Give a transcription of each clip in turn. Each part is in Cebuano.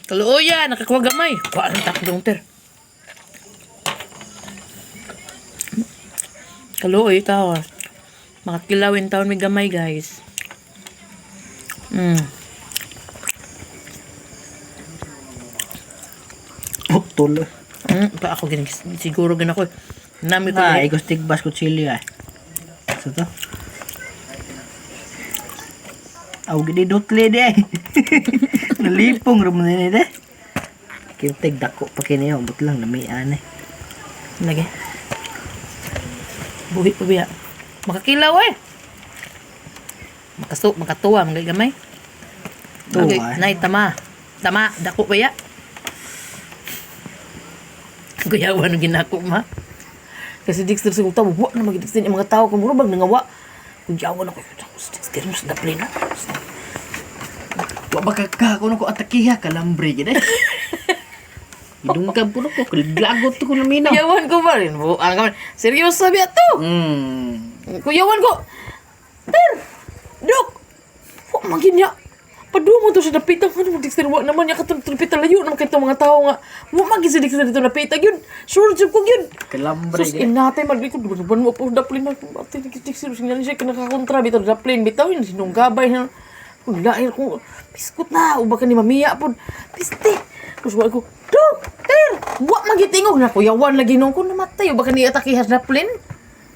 Kaluoya, nakakuha gamay. Kuha ang takdong ter. Kaluoy tawa. Makakilawin taon may gamay, guys. Oh, tulo. Pa ako gin siguro gin ako. Nami ko. Ah, igos tigbas kutsilyo ah. Sa to? Aw, gini dutli di ay. Nalipong rin mo din eh. Kintig dako pa kini oh, but lang namian eh. Lagi. Buhi pa biya. Makakilaw eh. Makasu, makatuwa, mga gamay. Tuwa, Okay, eh. nay, tama. Tama, dako pa ya. Kuyawan ang ginako ma. Kasi Dexter sa tawo, wa na magid Dexter yung mga tao kung mura bag nangawa. Kuyawan ako si Dexter mo sa daplin na. Wa ba ka kuno ko atakiha kalambre gid eh. Idungkab kuno ko kaglagot ko na minaw. Kuyawan ko ba rin? Buang ka man. Seryoso biya to. Kuyawan ko. Ter! Dok! Wa man niya. Padumo to sa dapita. Ano mo Dexter wa naman niya katong dapita layo naman kay mga tao nga. Wa man gid si Dexter dito napita gyud. Sure jud ko gyud. Kalambre Sus gid. inatay man ko duban mo po daplin na ate ni Dexter signal siya kinakakontra bitaw daplin bitaw yun sinunggabay na. Kung lain ko biskut na uba ka ni mamiya pod. Piste. Tapos wa ko Dok! Ter! Wa man gid tingog na kuyawan lagi nung ko namatay uba ka ni atake has daplin.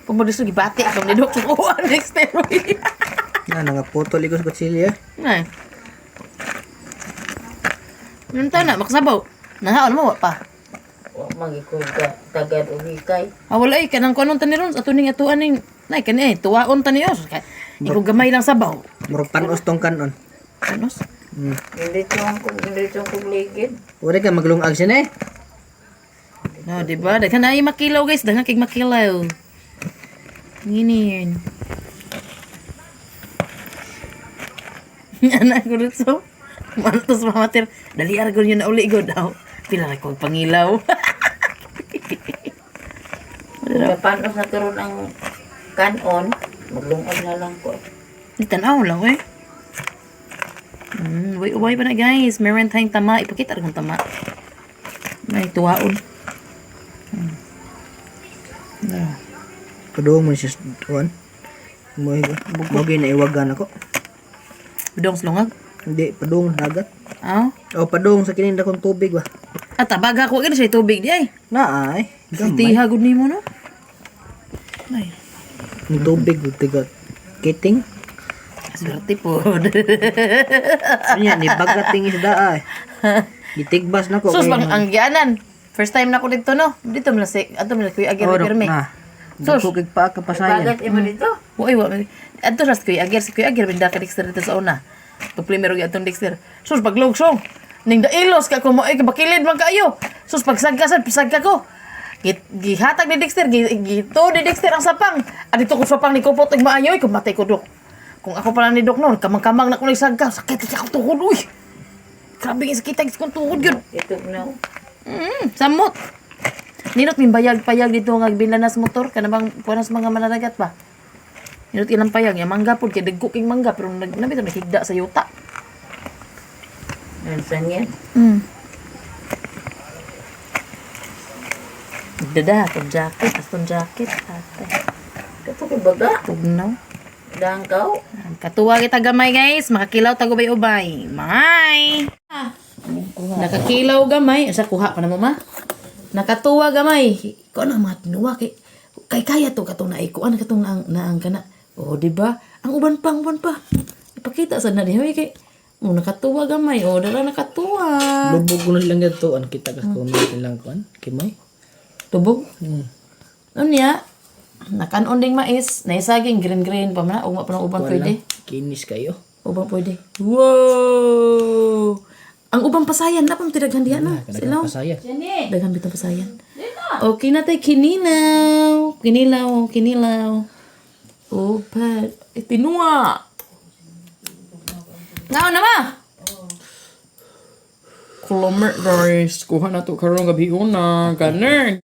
Pumadus gibati ako ni Dok kuha Dexter. Na nangaputol igos kutsilyo. Eh. Nay. Nung na, makasabaw. Nahaon mo, wa pa. Wa magikoy ka tagad og hikay. Ah, wala eh, kanang kuanon tani ron, ato ning atuan ning, nay, kani eh, tuwaon tani os. Kay, ikaw gamay lang sabaw. Murag panos tong kanon. Panos? Dili tong kog ligid. Wala ka maglungag siya eh. No, di ba? Daghan ay makilaw, guys. Daghan kay makilaw. Ngini yun. Anak ko rin so. Mantos mamatir. Dali argon yun na uli ko daw. Pila na kong pangilaw. Kapanos na karon ang kanon, maglungag na lang ko. Di tanaw lang, eh. Uway, uway pa na, guys. Meron tayong tama. Ipakita rin kong tama. May tuwaon. No. Padung man siya kuan. Mo mo na iwagan ako. Budong slungag. Hindi padung dagat. Ah. O padung sa kining dakong tubig ba. At tabaga ko gani siya tubig di ay. Na ay. Gamay. Tiha gud nimo no. Ay, Ni tubig ug tiga kiting. swerte po. Nya ni bagating isda ay. Gitigbas na ko. Sus kay bang ang gianan. First time na ko dito no. Dito man si adto man si Kuya Agir Oh, pirmi. na. Sus. Sus. Kig pa kapasayan. Bagat imo dito. Uy, wa. Adto sa Kuya Agir, si Kuya Agir binda ka Dexter dito sa una. Pag primero gyud atong Dexter. Sus paglugsong. Ning dailos ka ko mo ay bakilid man kaayo. Sus pagsagka sad pasagka ko. Gihatag ni Dexter, gito ni Dexter ang sapang. Adito ko sapang ni kupot ug maayo, ay kumatay ko dok. Kung ako pala ni Dok noon, kamang-kamang na ko nagsagka, sakit sa akong tuhod uy. Grabe nga sakit sa akong tuhod yun. Ito na. Samot. Ninot min bayag-payag dito nga binlanas motor kana bang kuan sa mga mananagat ba. Ninot ilang payag ya mangga pod kay dagko king mangga pero nag nabito naghigda sa yuta. Nansan yan. Dada, tong jacket, as tong jacket, ate. Kato kay baga. Tugnaw. Dangkaw. Katuwa kita gamay guys, makakilaw tagubay-ubay. Bye. Nakakilaw gamay, sa kuha pa na mo ma. Nakatuwa gamay. Ko na mga tinuwa kay kay kaya to katong naay kuan katong naang naang kana. Oh, di ba? Ang uban pa, ang uban pa. Ipakita sa na diha kay oh, nakatuwa gamay. Oh, dara nakatuwa. Lubog ko na silang gatuan kita ka comment nilang kuan. Kimay. Tubog. Unya, nakanon ding mais, naisaging green green pa man na, ugma pa ng uban pwede. Kinis kayo. Ubang pwede. Wow! Ang ubang pasayan, napam tidaghan diha na. Silaw. Pasaya. Daghan bitong pasayan. Okay na tay kininaw. Kinilaw, kinilaw. Upat. Eh, tinua. Ngaon na ma? Kulomer guys, kuha na to karong gabi una, ganun.